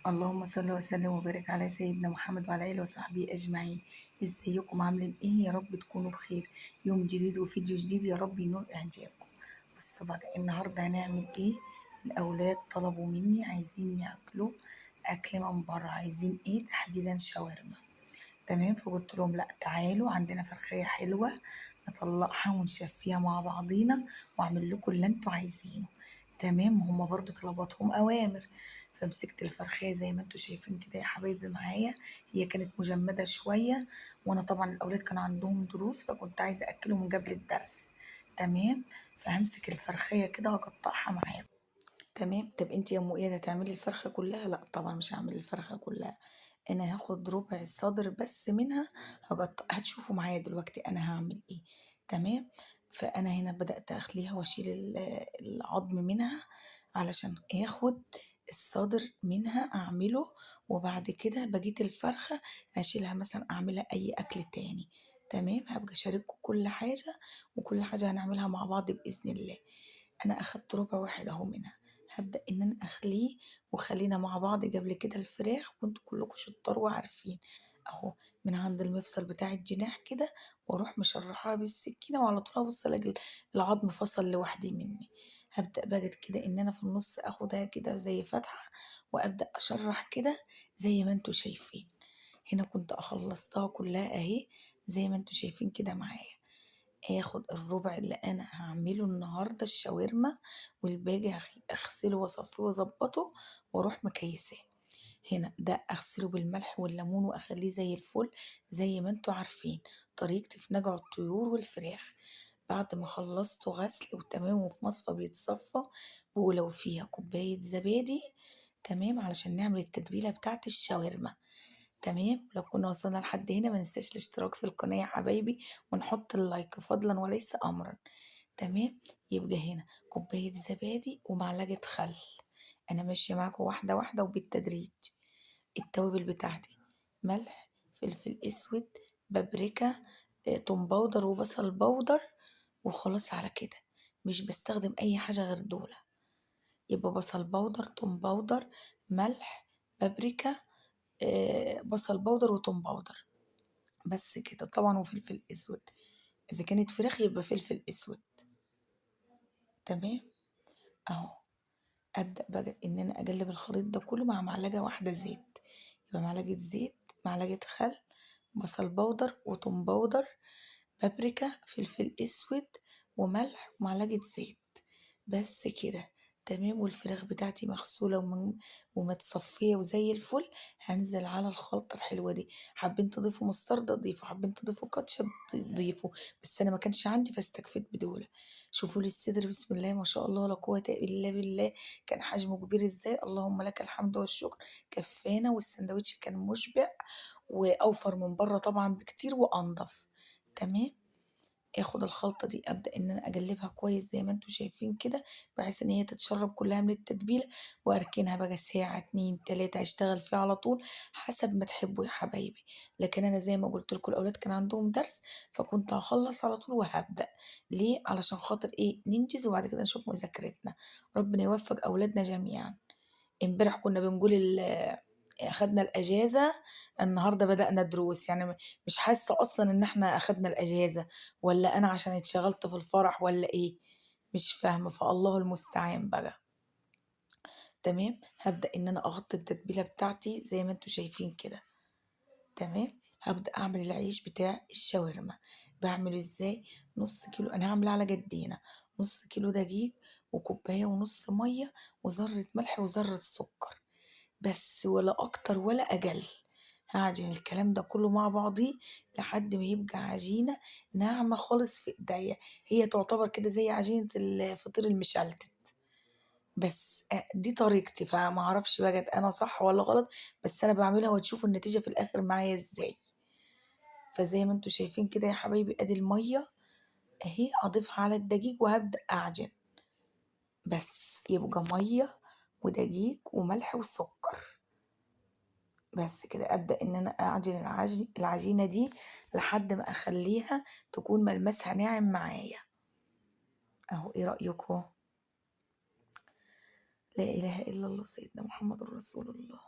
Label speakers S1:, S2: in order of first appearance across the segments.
S1: اللهم صل وسلم وبارك على سيدنا محمد وعلى اله وصحبه اجمعين. ازيكم عاملين ايه؟ يا رب تكونوا بخير. يوم جديد وفيديو جديد، يا رب ينول اعجابكم. بصوا بقى النهارده هنعمل ايه. الاولاد طلبوا مني عايزين ياكلوا اكل من بره، عايزين ايه تحديدا؟ شاورما. تمام، فقلت لهم لا تعالوا عندنا فرخيه حلوة نطلعها ونشفيها مع بعضينا واعمل لكم اللي انتوا عايزينه. تمام، هما برضو طلباتهم اوامر. فمسكت الفرخيه زي ما انتوا شايفين كده يا حبايبي معايا، هي كانت مجمده شوية، وانا طبعا الاولاد كان عندهم دروس فكنت عايزه اكلهم قبل الدرس. تمام، فهمسك الفرخيه كده واقطعها معاكم. تمام، طب انت يا ام اياد هتعملي الفرخه كلها؟ لا طبعا مش هعمل الفرخه كلها، انا هاخد ربع الصدر بس منها هقطع، هتشوفوا معايا دلوقتي انا هعمل ايه. تمام، فانا هنا بدات اخليها واشيل العظم منها علشان اخد الصدر منها اعمله، وبعد كده بقية الفرخه اشيلها مثلا اعملها اي اكل تاني. تمام، هبقى اشارككم كل حاجة وكل حاجة هنعملها مع بعض باذن الله. انا اخدت ربع واحد اهو منها، هبدا ان انا اخليه، وخلينا مع بعض قبل كده الفراخ وانتوا كلكم شطار وعارفين اهو، من عند المفصل بتاع الجناح كده، واروح مشرحاها بالسكينة، وعلى طول ابص الاقي العظم فصل لوحدي مني. هبدا بقى كده ان انا في النص اخدها كده زي فتحه، وابدا اشرح كده زي ما انتوا شايفين. هنا كنت اخلصتها كلها اهي زي ما انتوا شايفين كده معايا. اخد الربع اللي انا هعمله النهارده الشاورما، والباقي اغسله واصفيه واظبطه واروح مكيساه. هنا ده اغسله بالملح والليمون واخليه زي الفل زي ما انتوا عارفين طريقتي في نجع الطيور والفراخ. بعد ما خلصته غسل وتمام وفي مصفى بيتصفى، ولو فيها كوباية زبادي. تمام، علشان نعمل التتبيله بتاعت الشاورما. تمام، لو كنا وصلنا لحد هنا ما ننساش الاشتراك في القناة يا حبايبي، ونحط اللايك فضلا وليس امرا. تمام، يبقى هنا كوباية زبادي ومعلقة خل. انا ماشية معاكم واحدة واحدة وبالتدريج. التوابل بتاعتي ملح، فلفل اسود، بابريكا، توم powder وبصل powder، وخلاص على كده. مش بستخدم اي حاجة غير دول. يبقى بصل powder، توم powder، ملح، بابريكا، بصل powder وتوم powder، بس كده طبعا، وفلفل اسود. اذا كانت فراخ يبقى فلفل اسود. تمام اهو، ابدا بقى ان انا اقلب الخليط ده كله مع معلقه واحدة زيت. يبقى معلقه زيت، معلقه خل، بصل powder وتوم powder، بابريكا، فلفل اسود، وملح، ومعلقة زيت، بس كده. تمام، والفراخ بتاعتي مغسوله ومتصفيه وزي الفل. هنزل على الخلطة الحلوة دي. حابين تضيفوا مستردة ضيفوا، حابين تضيفوا كاتشب ضيفوا، بس انا ما كانش عندي فاستكفيت بدول. شوفوا لي الصدر، بسم الله ما شاء الله لا قوة الا بالله، كان حجمه كبير ازاي، اللهم لك الحمد والشكر. كفانا، والسندوتش كان مشبع واوفر من بره طبعا بكتير وانضف. تمام، اخد الخلطة دي ابدا ان انا اقلبها كويس زي ما انتوا شايفين كده، بحيث ان هي تتشرب كلها من التتبيله، واركنها بقى ساعة 2 3 اشتغل فيها على طول حسب ما تحبوا يا حبايبي. لكن انا زي ما قلت لكم الاولاد كان عندهم درس، فكنت هخلص على طول وهبدا. ليه؟ علشان خاطر ايه؟ ننجز وبعد كده نشوف مذاكرتنا. ربنا يوفق اولادنا جميعا. امبارح كنا بنقول اخدنا الاجازة، النهارده بدأنا دروس. يعني مش حاسه اصلا ان احنا اخدنا الاجازة، ولا انا عشان اتشغلت في الفرح ولا ايه، مش فاهمه، فالله المستعان بقى. تمام، هبدأ ان انا اغطي التتبيله بتاعتي زي ما انتوا شايفين كده. تمام، هبدأ اعمل العيش بتاع الشاورما. بعمله ازاي؟ نص كيلو، انا هعمل على جدينا، نص كيلو دقيق، وكوبايه ونص مية، وذره ملح، وذره سكر، بس، ولا اكتر ولا اقل. هعجن الكلام ده كله مع بعضيه لحد ما يبقى عجينه ناعمة خالص في ايديا. هي تعتبر كده زي عجينه الفطير المشلتت، بس دي طريقتي، فما اعرفش بقى انا صح ولا غلط، بس انا بعملها وتشوفوا النتيجة في الاخر معايا ازاي. فزي ما انتوا شايفين كده يا حبايبي، ادي المية اهي، اضيفها على الدقيق وهبدا اعجن. بس يبقى مية ودقيق وملح وسكر، بس كده. ابدا ان انا اعجن العجينة دي لحد ما اخليها تكون ملمسها ناعم معايا اهو. ايه رايكم؟ لا اله الا الله سيدنا محمد رسول الله.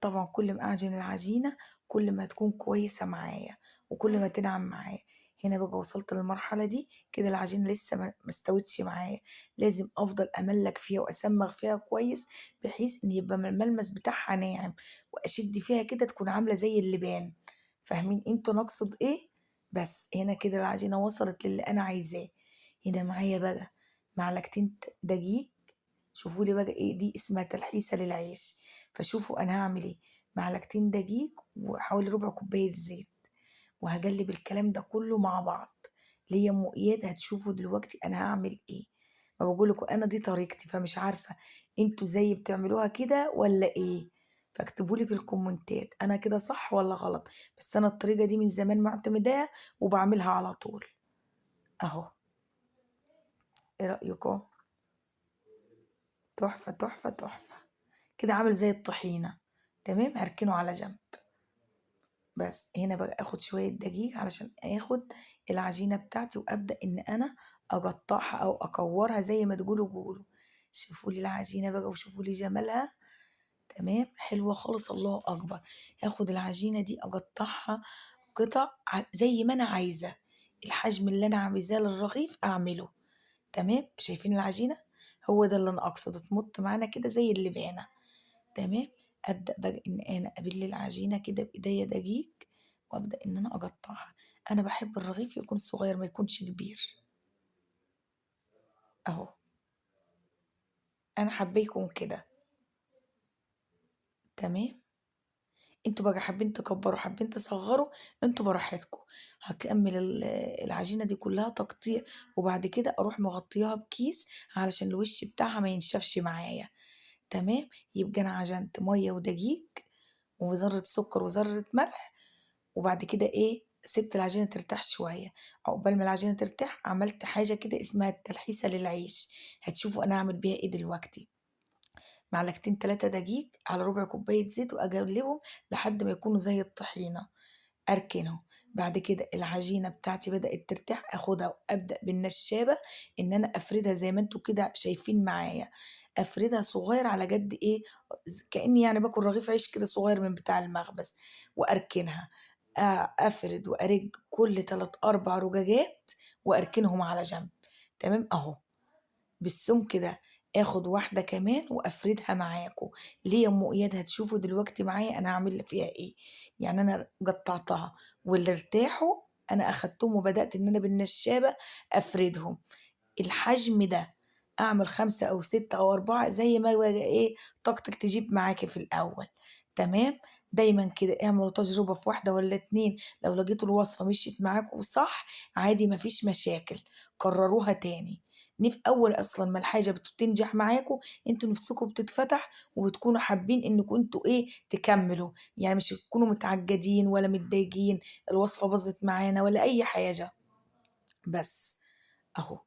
S1: طبعا كل ما اعجن العجينة كل ما تكون كويسة معايا وكل ما تنعم معايا. هنا بقى وصلت للمرحلة دي كده، العجينة لسه ما استوتش معايا، لازم افضل املك فيها واسمغ فيها كويس بحيث ان يبقى الملمس بتاعها ناعم، واشد فيها كده تكون عاملة زي اللبان. فاهمين انتوا انا اقصد ايه؟ بس هنا كده العجينة وصلت للي انا عايزاه. هنا معايا بقى معلقتين دقيق، شوفوا لي بقى ايه دي، اسمها تلحيسة للعيش. فشوفوا انا هعمل ايه. معلقتين دقيق وحوالي ربع كوباية زيت، وهقلب الكلام ده كله مع بعض. ليا ام اياد هتشوفوا دلوقتي انا هعمل ايه. ما بقول لكم انا دي طريقتي، فمش عارفه انتوا زي بتعملوها كده ولا ايه، فاكتبوا لي في الكومنتات انا كده صح ولا غلط. بس انا الطريقه دي من زمان معتمداها وبعملها على طول اهو. ايه رايكم؟ تحفه تحفه تحفه كده، عامل زي الطحينه. تمام، هركنه على جنب. بس هنا بقى اخد شويه دقيق علشان اخد العجينه بتاعتي وابدا ان انا اقطعها او اكورها زي ما تقولوا قولوا. شوفوا لي العجينه بقى وشوفوا لي جمالها. تمام، حلوه خالص، الله اكبر. هاخد العجينه دي اقطعها قطع زي ما انا عايزه، الحجم اللي انا عايزاه للرغيف اعمله. تمام، شايفين العجينه؟ هو ده اللي انا اقصده، تمط معانا كده زي اللبانه. تمام، ابدا بقى ان انا ابل العجينه كده بايديا دقيق وابدا ان انا اقطعها. انا بحب الرغيف يكون صغير ما يكونش كبير اهو، انا حابه يكون كده. تمام، انتوا بقى حابين تكبروا حابين تصغروا انتوا براحتكم. هكمل العجينه دي كلها تقطيع، وبعد كده اروح مغطياها بكيس علشان الوش بتاعها ما ينشفش معايا. تمام، يبقى انا عجنت ميه ودقيق وذره سكر وذره ملح، وبعد كده ايه، سبت العجينه ترتاح شويه. عقبال ما العجينه ترتاح عملت حاجه كده اسمها التلحيسه للعيش، هتشوفوا انا هعمل بيها ايه دلوقتي. معلقتين 3 دقيق على ربع كوبايه زيت، واقلبهم لحد ما يكونوا زي الطحينه، اركنهم. بعد كده العجينه بتاعتي بدات ترتاح، اخدها وابدا بالنشابه ان انا افردها زي ما انتوا كده شايفين معايا، افردها صغير على قد ايه، كاني يعني باكل رغيف عيش كده صغير من بتاع المخبز، واركنها. افرد وارج كل 3 4 رجاجات واركنهم على جنب. تمام اهو بالسمك ده. اخد واحده كمان وافردها معاكم. ليه يا ام اياد؟ هتشوفوا دلوقتي معايا انا هعمل فيها ايه. يعني انا قطعتها واللي ارتاحوا انا اخدتهم وبدات ان انا بالنشابه افردهم الحجم ده، اعمل 5 او 6 او 4 زي ما ايه طاقتك تجيب معاكي في الاول. تمام، دايما كده اعملوا تجربه في واحده ولا 2، لو لقيتوا الوصفه مشيت معاكم صح عادي مفيش مشاكل، كرروها تاني. اول اصلا ما الحاجه بتنجح معاكم انتوا نفسكم بتتفتح وبتكونوا حابين انكم انتوا ايه تكملوا، يعني مش تكونوا متعجدين ولا متضايقين الوصفه باظت معانا ولا اي حاجه. بس اهو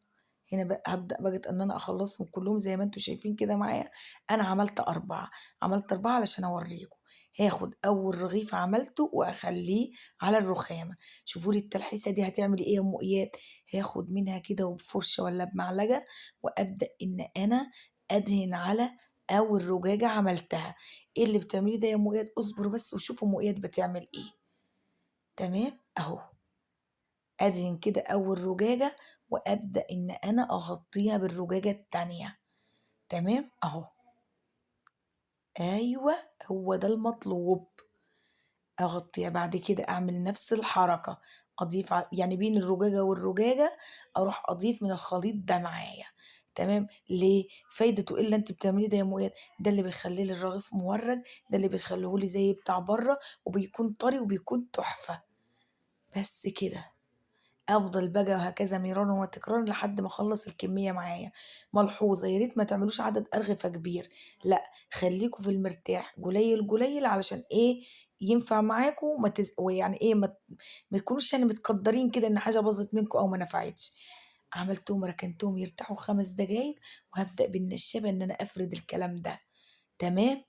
S1: هنا بقى هبدا بقى ان انا اخلصهم كلهم زي ما انتوا شايفين كده معايا. انا عملت 4، عملت 4 علشان اوريكم. هاخد اول رغيف عملته واخليه على الرخامه. شوفوا لي التلحيسه دي هتعمل ايه يا ام اياد. هاخد منها كده وبفرشه ولا بمعلقه وابدا ان انا ادهن على اول رجاجه عملتها. ايه اللي بتعمليه ده يا ام اياد؟ اصبروا بس وشوفوا ام اياد بتعمل ايه. تمام اهو، ادهن كده اول رجاجه وابدا ان انا اغطيها بالرجاجه التانية. تمام اهو، ايوه هو ده المطلوب، اغطيها. بعد كده اعمل نفس الحركه، اضيف يعني بين الرجاجه والرجاجه اروح اضيف من الخليط ده معايا. تمام، ليه؟ فايدته ايه اللي انت بتعمليه ده يا ام اياد؟ ده اللي بيخليه للرغيف مورج، ده اللي بيخليه لي زي بتاع بره وبيكون طري وبيكون تحفه. بس كده افضل بقى وهكذا مرارا وتكرارا لحد ما اخلص الكميه معايا. ملحوظه، يا ريت ما تعملوش عدد ارغفه كبير، لا خليكوا في المرتاح قليل قليل علشان ايه ينفع معاكم، ويعني ايه ما تكونوش يعني متقدرين كده ان حاجه باظت منكم او ما نفعتش. عملتهم ركنتهم يرتاحوا 5 دقايق، وهبدا بالنشابه ان انا افرد الكلام ده. تمام،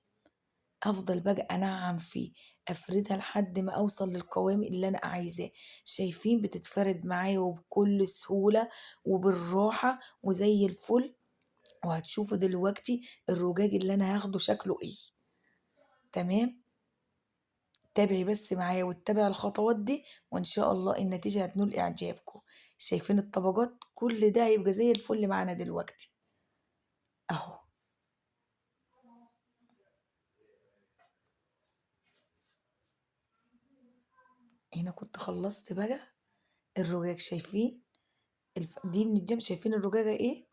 S1: افضل بقى انعم فيه، افردها لحد ما اوصل للقوام اللي انا عايزاه. شايفين بتتفرد معايا وبكل سهولة وبالراحة وزي الفل. وهتشوفوا دلوقتي الرجاج اللي انا هاخده شكله ايه. تمام، تابعي بس معايا واتبعي الخطوات دي وان شاء الله النتيجة هتنول اعجابكم. شايفين الطبقات؟ كل ده هيبقى زي الفل معانا دلوقتي اهو. هنا كنت خلصت بقى الرجاج، شايفين دي من الجنب، شايفين الرجاجة ايه؟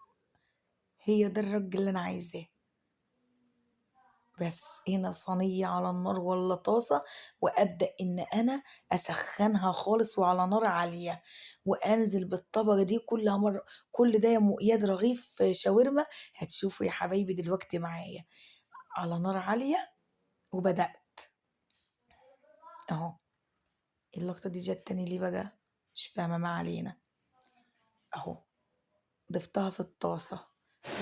S1: هي ده الرج اللي انا عايزاه. بس هنا صينية على النار ولا طاسة، وابدأ ان انا اسخنها خالص وعلى نار عالية، وانزل بالطبقة دي كلها مرة. كل ده يا ام اياد رغيف شاورما، هتشوفوا يا حبايبي دلوقتي معايا على نار عالية. وبدأت اهو. اللقطة دي جت تاني ليه بقى؟ مش فاهمة، ما علينا. اهو ضفتها في الطاسة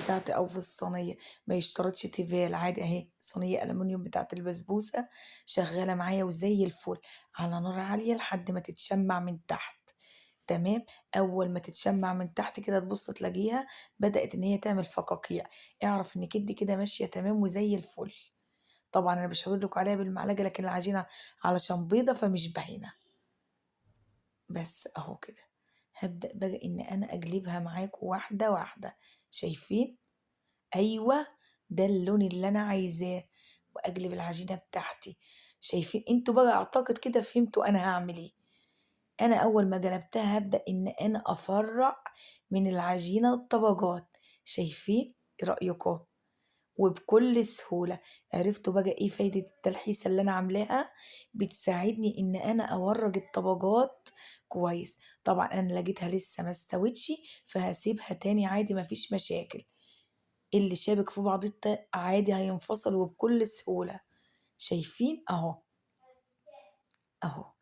S1: بتاعتي او في الصينية، ما يشترطش تيفال عادي، اهي صينية ألمونيوم بتاعت البسبوسة شغالة معايا وزي الفل، على نار عالية لحد ما تتشمع من تحت. تمام، اول ما تتشمع من تحت كده تبص تلاقيها بدأت ان هي تعمل فقاقيع، اعرف ان كده كده ماشية تمام وزي الفل. طبعا انا مش هقول لكم عليها بالمعلقة، لكن العجينة علشان بيضة فمش باينة. بس اهو كده هبدأ بقى ان انا اقلبها معاكم واحدة واحدة. شايفين؟ ايوه ده اللون اللي انا عايزاه، واقلب العجينة بتاعتي. شايفين انتوا بقى؟ اعتقد كده فهمتوا انا هعمل ايه. انا اول ما قلبتها هبدأ ان انا افرع من العجينة الطبقات. شايفين؟ ايه رأيكم؟ وبكل سهولة عرفتوا بقى ايه فايدة التلحيسة اللي انا عاملاها؟ بتساعدني ان انا اورج الطبقات كويس. طبعا انا لقيتها لسه ما استوتش فهسيبها تاني عادي، مفيش مشاكل. اللي شابك في بعض عادي هينفصل وبكل سهولة. شايفين؟ اهو اهو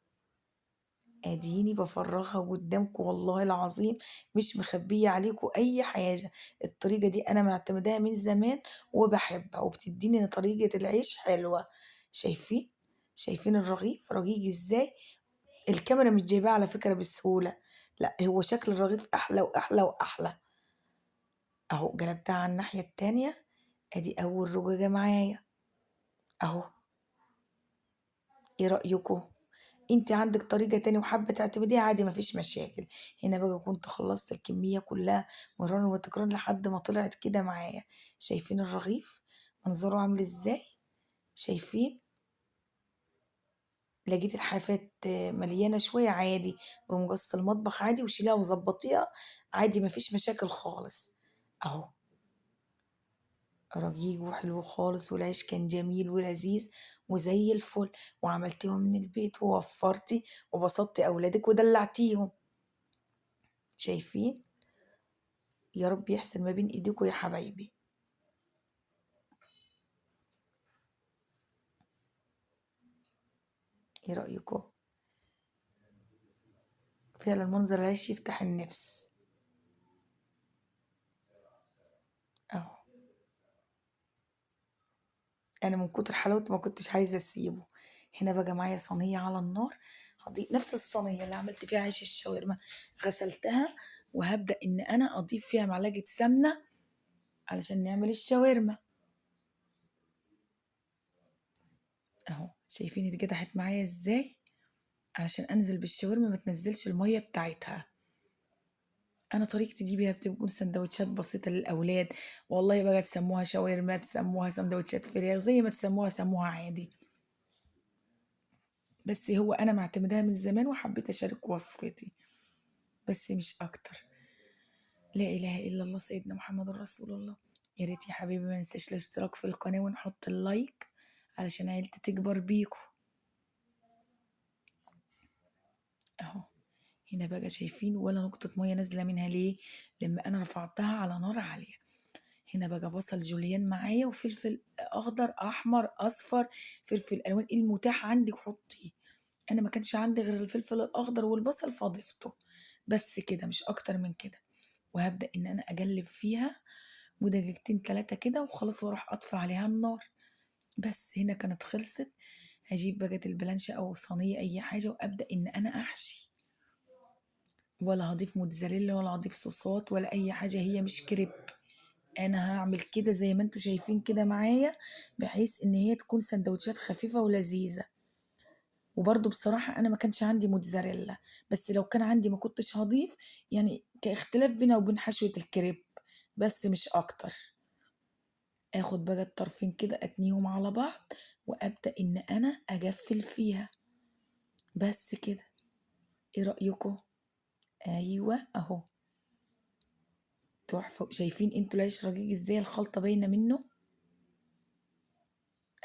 S1: اديني بفرغها قدامكم، والله العظيم مش مخبية عليكم اي حاجة. الطريقة دي انا معتمداها من زمان وبحبها، وبتديني طريقة العيش حلوة. شايفين؟ شايفين الرغيف رقيق ازاي؟ الكاميرا مش جايباه على فكرة بسهولة، لا هو شكل الرغيف احلى واحلى واحلى. اهو قلبتها على الناحية التانية، ادي اول رجاجة معايا اهو. ايه رأيكم؟ انت عندك طريقة تانية وحابة تعتمديها عادي، مفيش مشاكل. هنا بقى كنت خلصت الكمية كلها مرارا وتكرارا لحد ما طلعت كده معايا. شايفين الرغيف منظره عامل ازاي؟ شايفين؟ لقيت الحافات مليانة شوية عادي، بمقص المطبخ عادي، وشيلها وظبطيها عادي، مفيش مشاكل خالص. اهو رقيق وحلو خالص، والعيش كان جميل ولذيذ وزي الفل، وعملتيهم من البيت ووفرتي وبسطتي اولادك ودلعتيهم. شايفين؟ يا رب يحسن ما بين ايديكم يا حبايبي. ايه رأيكم؟ فعلا منظر العيش يفتح النفس اهو. انا من كتر حلاوته ما كنتش عايزه اسيبه. هنا بقى معايا صينية على النار، هضيف نفس الصينية اللي عملت فيها عيش الشاورما، غسلتها وهبدا ان انا اضيف فيها معلقه سمنه علشان نعمل الشاورما اهو. شايفين اتجدحت معايا ازاي؟ علشان انزل بالشاورما ما تنزلش المية بتاعتها. انا طريقتي دي بيها بتكون سندوتشات بسيطة للاولاد، والله بقى تسموها شاورما، تسموها سندوتشات فراخ، زي ما تسموها سموها عادي، بس هو انا معتمداها من زمان وحبيت اشارك وصفتي بس مش اكتر. لا اله الا الله سيدنا محمد رسول الله. يا ريت يا حبيبي ما ننساش الاشتراك في القناة ونحط اللايك علشان عيلتي تكبر بيكو اهو. هنا بقى شايفين ولا نقطة مية نازلة منها ليه؟ لما أنا رفعتها على نار عالية. هنا بقى بصل جوليان معايا وفلفل أخضر أحمر أصفر، فلفل ألوان المتاح عندك حطيه. أنا ما كانش عندي غير الفلفل الأخضر والبصل فضفته بس كده، مش أكتر من كده. وهبدأ إن أنا أقلب فيها ودقيقتين تلاتة كده وخلاص، وأروح أطفي عليها النار. بس هنا كانت خلصت. هجيب بقى البلانشة أو صينية أي حاجة وأبدأ إن أنا أحشي، ولا هضيف موتزاريلا ولا هضيف صوصات ولا اي حاجة، هي مش كريب. انا هعمل كده زي ما انتوا شايفين كده معايا، بحيث ان هي تكون سندوتشات خفيفة ولذيذه. وبرده بصراحة أنا ما كانش عندي موتزاريلا، بس لو كان عندي ما كنتش هضيف، يعني كاختلاف بينها وبين حشوة الكريب بس مش أكتر. آخد بقى الطرفين كده أتنيهم على بعض وأبدأ إن أنا أجفل فيها بس كده. إيه رأيكم؟ أيوة أهو تحفة. شايفين انتوا العيش رقيق ازاي؟ الخلطة باينة منه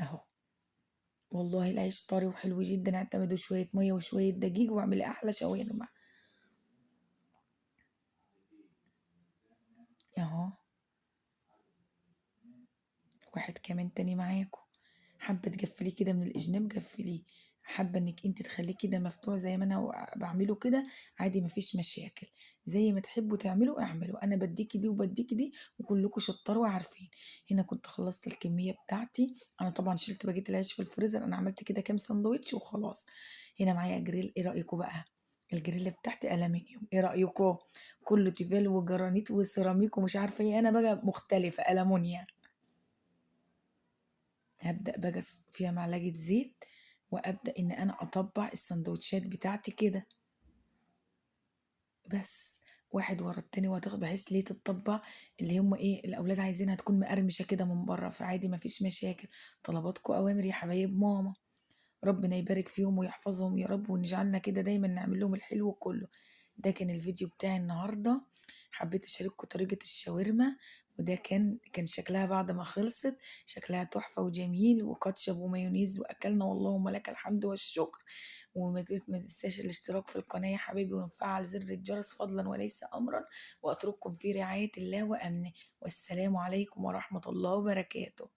S1: اهو. والله العيش طري وحلو جدا. اعتمدوا شوية مية وشوية دقيق واعملي احلى شاورما اهو. واحد كمان تاني معاكم. حابة تقفليه كده من الجناب قفليه، حابة انك انت تخليه كده مفتوح زي ما انا بعمله كده عادي، مفيش مشاكل، زي ما تحبوا تعملوا اعملوا، انا بديكي دي وبديكي دي وكلكم شطار وعارفين. هنا كنت خلصت الكمية بتاعتي، انا طبعا شلت بقية العيش في الفريزر، انا عملت كده كام سندوتش وخلاص. هنا معايا جريل، ايه رايكم بقى؟ الجريل بتاعتي ألمنيوم، ايه رايكم؟ كله تيفال وجرانيت وسيراميك ومش عارفه ايه، انا بقى مختلفة ألمونيا. هبدأ بقى فيها معلقة زيت وأبدأ إن أنا أطبع السندوتشات بتاعتي كده بس، واحد ورا التاني، وهتاخد بحيث ليه تتطبع اللي هم ايه الأولاد عايزينها تكون مقرمشة كده من بره، فعادي مفيش مشاكل. طلباتكم أوامر يا حبايب ماما، ربنا يبارك فيهم ويحفظهم يا رب، ونجعلنا كده دايما نعمل لهم الحلو كله. ده كان الفيديو بتاعي النهارده، حبيت اشارككم طريقة الشاورما، وده كان شكلها بعد ما خلصت، شكلها تحفة وجميل، وكاتشب ومايونيز، واكلنا واللهم لك الحمد والشكر. وما تنساش الاشتراك في القناة يا حبايبي، ونفعل زر الجرس فضلا وليس امرا، واترككم في رعاية الله وامنه، والسلام عليكم ورحمة الله وبركاته.